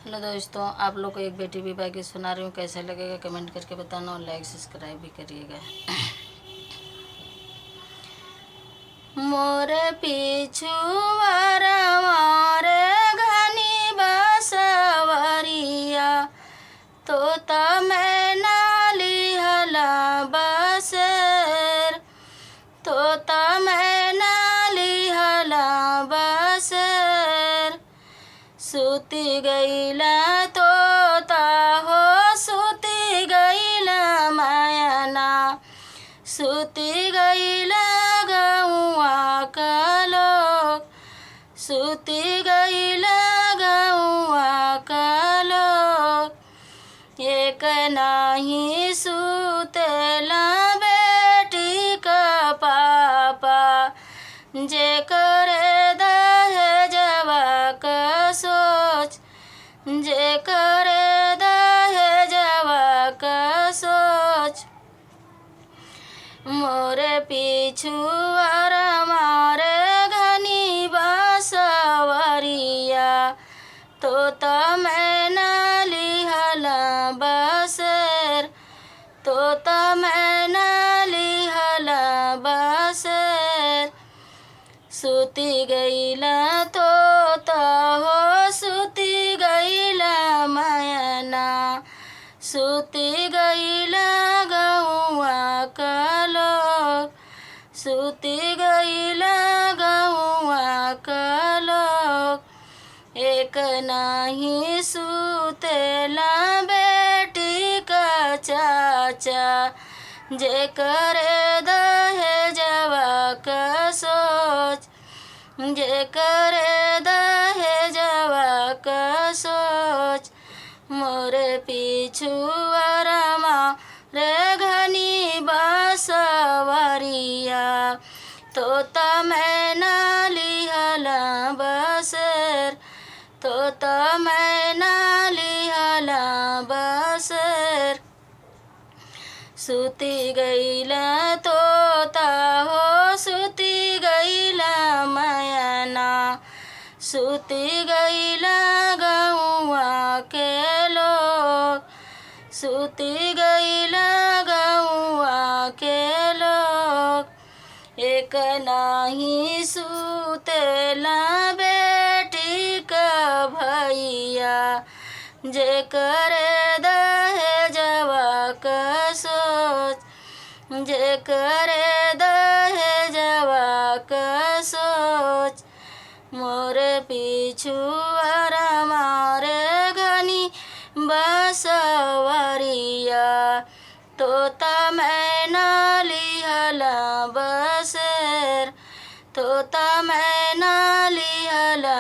Hello दोस्तों, आप लोग को एक बेटी विवाह गीत सुना रही हूँ। कैसा लगेगा कमेंट करके बताना और लाइक सब्सक्राइब भी करिएगा। मोर पिछुआरवा रे घनी बसवरिया, तोता मैना लिहला बसेर, तोता मैना लिहला बसेर। सुती गईला तोता हो सुती गईला मायना, सुती गईला गौआ कलोक, सुती गईला गौआ कलोक। एक नाही सुतेला बेटी का पापा, जे करे दहेजवा क सोच, जे करे दहेजवा क सोच। मोरे पिछुआर मारे घनी बसवरिया, तोता मैना लिहला बसेर, तोता मैना लिहला बसेर। सुती गईला तोता हो सुती गईला मायना, सुती गईला गौआ कलोक, सुती गईला गौआ कलोक। एक नाही सुतेला बेटी का चाचा, जे करे दहेजवा क सोच, जे करे दहेजवा क सोच। मोरे पिछुआरमा रे घनी बसवरिया, तोता मैना लिहला बसेर, तोता मैना लिहला बसेर। सुती गईला तोता हो सुती गईला मायना, सुती गईला गौआ के लोग, सुती गईला गौआ के लोग। एक नाही सुतेला बेटी का भैया, जे करे दहेजवा क सोच, जे करे दहेजवा क सोच। मोरे पिछुआरमा रे घनी बसवरिया, तोता मैना लिहला बसेर, तोता मैना लिहला।